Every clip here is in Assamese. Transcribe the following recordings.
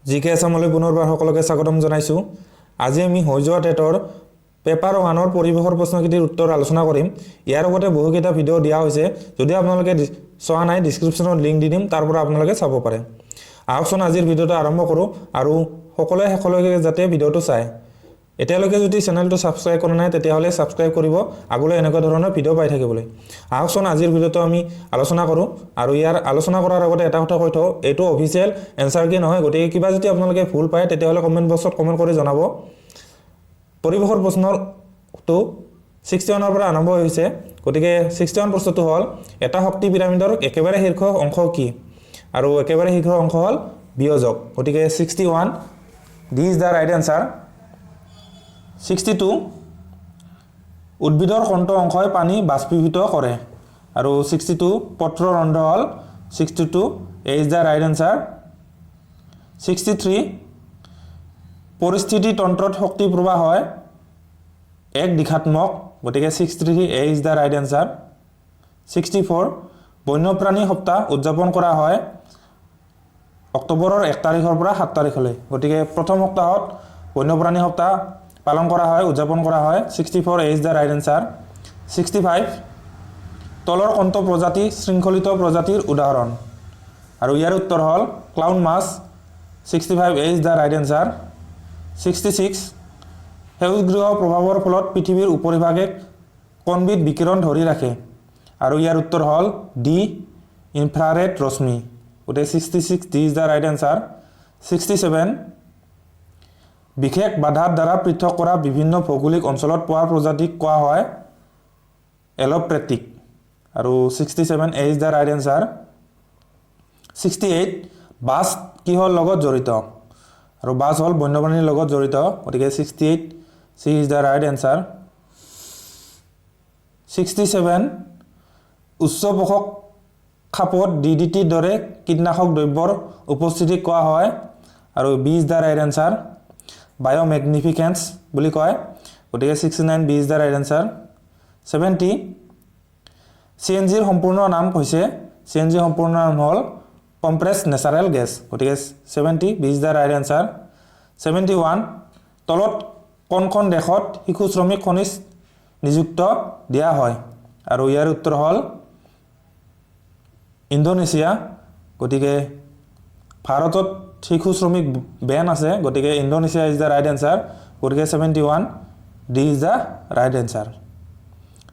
জি কে এছামলৈ পুনৰবাৰ সকলোকে স্বাগতম জনাইছোঁ। আজি আমি হৈ যোৱা টেটৰ পেপাৰ 1ৰ পৰিৱেশৰ প্ৰশ্নকেইটিৰ উত্তৰ আলোচনা কৰিম। ইয়াৰ লগতে বহুকেইটা ভিডিঅ' দিয়া হৈছে। যদি আপোনালোকে চোৱা নাই, ডিছক্ৰিপশ্যনত লিংক দি দিম, তাৰ পৰা আপোনালোকে চাব পাৰে। আহকচোন, আজিৰ ভিডিঅ'টো আৰম্ভ কৰোঁ আৰু সকলোৱে শেষলৈকে যাতে ভিডিঅ'টো চায়। এতিয়ালৈকে যদি চেনেলটো ছাবস্ক্ৰাইব কৰা নাই, তেতিয়াহ'লে ছাবস্ক্ৰাইব কৰিব, আগলৈ এনেকুৱা ধৰণৰ ভিডিঅ' পাই থাকিবলৈ। আহকচোন, আজিৰ ভিডিঅ'টো আমি আলোচনা কৰোঁ। আৰু ইয়াৰ আলোচনা কৰাৰ আগতে এটা কথা কৈ থওঁ, এইটো অফিচিয়েল এনচাৰ কি নহয়। গতিকে কিবা যদি আপোনালোকে ভুল পায়, তেতিয়াহ'লে কমেণ্ট বক্সত কমেণ্ট কৰি জনাব। পৰিৱেশৰ প্ৰশ্নটো 61ৰ পৰা আৰম্ভ হৈছে। গতিকে 61 প্ৰশ্নটো হ'ল, এটা শক্তি পিৰামিডৰ একেবাৰে শীৰ্ষ অংশ কি? আৰু একেবাৰে শীৰ্ষ অংশ হ'ল বিয়োজক। গতিকে 61, D is the right answer. 62, উদ্ভিদৰ কোনটো অংশই পানী বাষ্পীভূত কৰে? আৰু 62, পত্ৰৰন্ধ্ৰ হ'ল। 62, A is the right answer. 63, পৰিস্থিতি তন্ত্ৰত শক্তি প্ৰবাহ হয় এক দিশাত্মক। গতিকে 63, A is the right answer. 64, বন্যপ্ৰাণী সপ্তাহ উদযাপন কৰা হয় অক্টোবৰৰ 1 তাৰিখৰ পৰা 7 তাৰিখলৈ। গতিকে প্ৰথম সপ্তাহত বন্যপ্ৰাণী সপ্তাহ পালন কৰা হয়, উদযাপন কৰা হয়। 64, A is the right answer. 65, তলৰ কোনটো প্ৰজাতি শৃংখলিত প্ৰজাতিৰ উদাহৰণ? আৰু ইয়াৰ উত্তৰ হ'ল clown much. 65, A is the right answer. 66, সেউজগৃহ প্ৰভাৱৰ ফলত পৃথিৱীৰ উপৰিভাগে কোনবিধ বিকিৰণ ধৰি ৰাখে? আৰু ইয়াৰ উত্তৰ হ'ল ডি, ইনফ্ৰাৰেড ৰশ্মি। গতিকে 66, D is the right answer. 67, বিশেষ বাধাৰ দ্বাৰা পৃথক কৰা বিভিন্ন ভৌগোলিক অঞ্চলত পোৱা প্ৰজাতিক কোৱা হয় এলোপেট্ৰিক। আৰু 67, A is the right answer. 68, বাজ কিহৰ লগত জড়িত? আৰু বাজ হ'ল বন্যপ্ৰাণীৰ লগত জড়িত। গতিকে 68, C is the right answer. 67, উচ্চ পোষক খাপত ডিডিটিৰ দৰে কীটনাশক দ্ৰব্যৰ উপস্থিতিক কোৱা হয়। আৰু B is the right answer, biomagnificence বুলি কয়। গতিকে 69, B is the right answer. 70, CNGৰ সম্পূৰ্ণ নাম হৈছে? চিএনজিৰ সম্পূৰ্ণ নাম হ'ল কম্প্ৰেছ নেচাৰেল গেছ। গতিকে 70, B is the right answer. 71, তলত কোনখন দেশত শিশু শ্ৰমিক খনিজ নিযুক্ত দিয়া হয়? আৰু ইয়াৰ উত্তৰ হ'ল ইণ্ডোনেছিয়া। গতিকে ভাৰতত শিশু শ্ৰমিক বেন আছে, গতিকে Indonesia is the right answer. গতিকে 71, D is the right answer.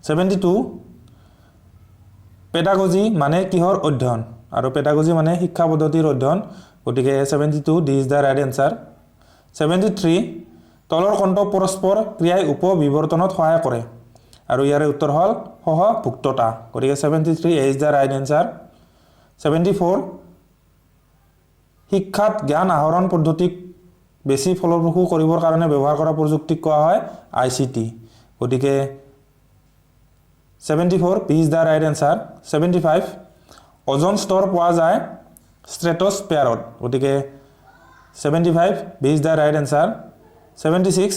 72, pedagogy মানে কিহৰ অধ্যয়ন? আৰু পেডাগজি মানে শিক্ষা পদ্ধতিৰ অধ্যয়ন। গতিকে 72, D is the right answer. 73, তলৰ কোনটো পৰস্পৰ ক্ৰিয়াই উপবিৱৰ্তনত সহায় কৰে? আৰু ইয়াৰে উত্তৰ হ'ল সহভুক্ততা। গতিকে 73, A is the right answer. 74, শিক্ষাত জ্ঞান আহৰণ পদ্ধতিক বেছি ফলপ্ৰসূ কৰিবৰ কাৰণে ব্যৱহাৰ কৰা প্ৰযুক্তিক কোৱা হয় আইচিটি। গতিকে 74, B is the right answer. 75, ozone স্তৰ পোৱা যায় ষ্ট্ৰেটছপেয়াৰত। গতিকে 75, B is the right answer. 76,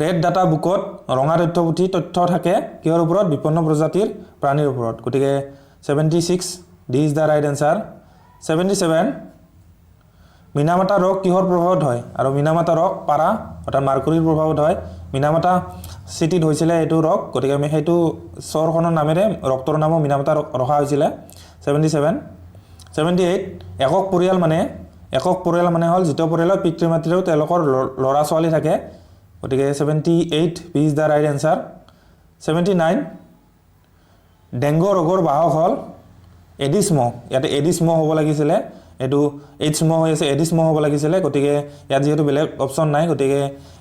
red data বুকত, ৰঙা তথ্যপুথি তথ্য থাকে কিহৰ ওপৰত? বিপন্ন প্ৰজাতিৰ প্ৰাণীৰ ওপৰত। গতিকে 76, D is the right answer. 77, Minamata ৰোগ কিহৰ প্ৰভাৱত হয়? আৰু মিনামাতা ৰোগ পাৰা, অৰ্থাৎ মাৰ্কুৰীৰ প্ৰভাৱত হয়। মিনামাতা চিটিত হৈছিলে এইটো ৰোগ, গতিকে আমি সেইটো চহৰখনৰ নামেৰে ৰোগটোৰ নামো মিনামাতা ৰোগ ৰখা হৈছিলে। 77। 78, একক পৰিয়াল মানে? একক পৰিয়াল মানে হ'ল যিটো পৰিয়ালত পিতৃ মাতৃও তেওঁলোকৰ ল'ৰা ছোৱালী থাকে। গতিকে 78, B is the right answer. 79, Dengue ৰোগৰ বাহক হ'ল এডিছ মহ। ইয়াতে এডিছ মহ হ'ব লাগিছিলে, এইটো এইডছ মহ হৈ আছে। এডিছ মহ হ'ব লাগিছিলে। গতিকে ইয়াত যিহেতু বেলেগ অপশ্যন নাই, গতিকে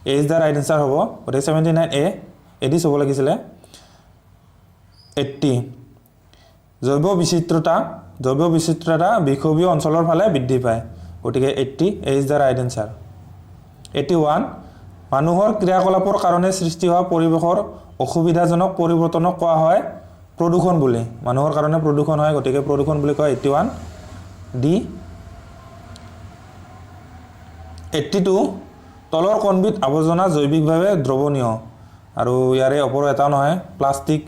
A is the right answer হ'ব। গতিকে 79, এ, এডিছ হ'ব লাগিছিলে। 80, জৈৱ বিচিত্ৰতা বিষুৱীয় অঞ্চলৰ ফালে বৃদ্ধি পায়। গতিকে 80, A is the right answer. 81, মানুহৰ ক্ৰিয়াকলাপৰ কাৰণে সৃষ্টি হোৱা পৰিৱেশৰ অসুবিধাজনক পৰিৱৰ্তনক কোৱা হয় প্ৰদূষণ বুলি। মানুহৰ কাৰণে প্ৰদূষণ হয়, গতিকে প্ৰদূষণ বুলি কয়। 81, ডি। 82, তলৰ কোনবিধ আৱৰ্জনা জৈৱিকভাৱে দ্ৰৱণীয়? আৰু ইয়াৰে ওপৰৰ এটাও নহয়। প্লাষ্টিক,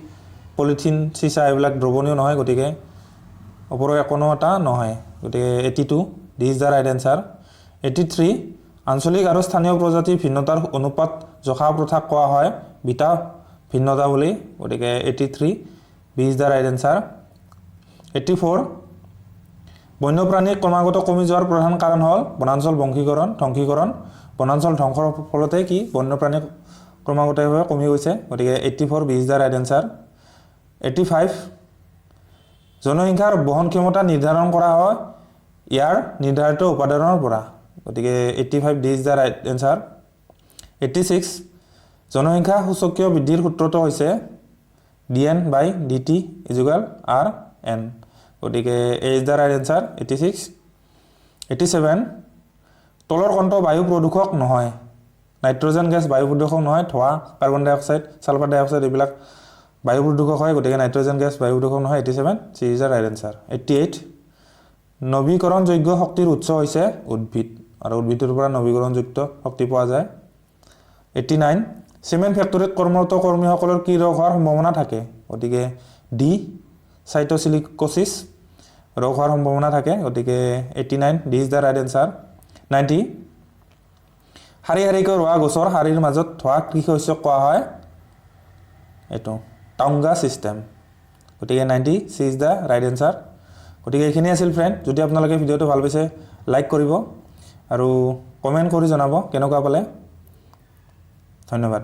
পলিথিন, চিচা এইবিলাক দ্ৰৱণীয় নহয়। গতিকে ওপৰৰ কোনো এটা নহয়। গতিকে 82। D is the right answer. 83, আঞ্চলিক আৰু স্থানীয় প্ৰজাতিৰ ভিন্নতাৰ অনুপাত জোখা প্ৰথাক কোৱা হয় বিটা ভিন্নতা বুলি। গতিকে 83, B is the right answer. 84, বন্যপ্ৰাণী ক্ৰমাগত কমি যোৱাৰ প্ৰধান কাৰণ হ'ল বনাঞ্চল বংশীকৰণ ধ্বংসীকৰণ। বনাঞ্চল ধ্বংসৰ ফলতে কি বন্যপ্ৰাণী ক্ৰমাগতভাৱে কমি গৈছে। গতিকে 84, B is the right answer. 85, জনসংখ্যাৰ বহন ক্ষমতা নিৰ্ধাৰণ কৰা হয় ইয়াৰ নিৰ্ধাৰিত উপাদানৰ পৰা। গতিকে 85, D is the right answer. 86, জনসংখ্যা সূচকীয় বৃদ্ধিৰ সূত্ৰটো হৈছে d n by d t is equal R N. গতিকে A is the right answer, 86. 87, তলৰ কোনটো বায়ু প্ৰদূষক নহয়? নাইট্ৰজেন গেছ বায়ু প্ৰদূষক নহয়। ধোঁৱা, কাৰ্বন ডাই অক্সাইড, ছালফাৰ ডাই অক্সাইড এইবিলাক বায়ু প্ৰদূষক হয়। গতিকে নাইট্ৰজেন গেছ বায়ু প্ৰদূষক নহয়। 87, C is the right answer. 88, নৱীকৰণযোগ্য শক্তিৰ উৎস হৈছে উদ্ভিদ আৰু উদ্ভিদৰ পৰা নৱীকৰণযুক্ত শক্তি পোৱা যায়। 89, চিমেণ্ট ফেক্টৰীত কৰ্মৰত কৰ্মীসকলৰ কি ৰোগ হোৱাৰ সম্ভাৱনা থাকে? গতিকে ডি, চাইটচিলিকচিছ ৰোগ হোৱাৰ সম্ভাৱনা থাকে। গতিকে 89, D is the right answer. 90, শাৰী শাৰীকৈ ৰোৱা গছৰ শাৰীৰ মাজত হোৱা কৃষি শস্যক কোৱা হয় এইটো টাউংগা ছিষ্টেম। গতিকে 90, C is the right answer. গতিকে এইখিনি আছিল ফ্ৰেণ্ড। যদি আপোনালোকে ভিডিঅ'টো ভাল পাইছে, লাইক কৰিব আৰু কমেণ্ট কৰি জনাব কেনেকুৱা পালে। ধন্যবাদ।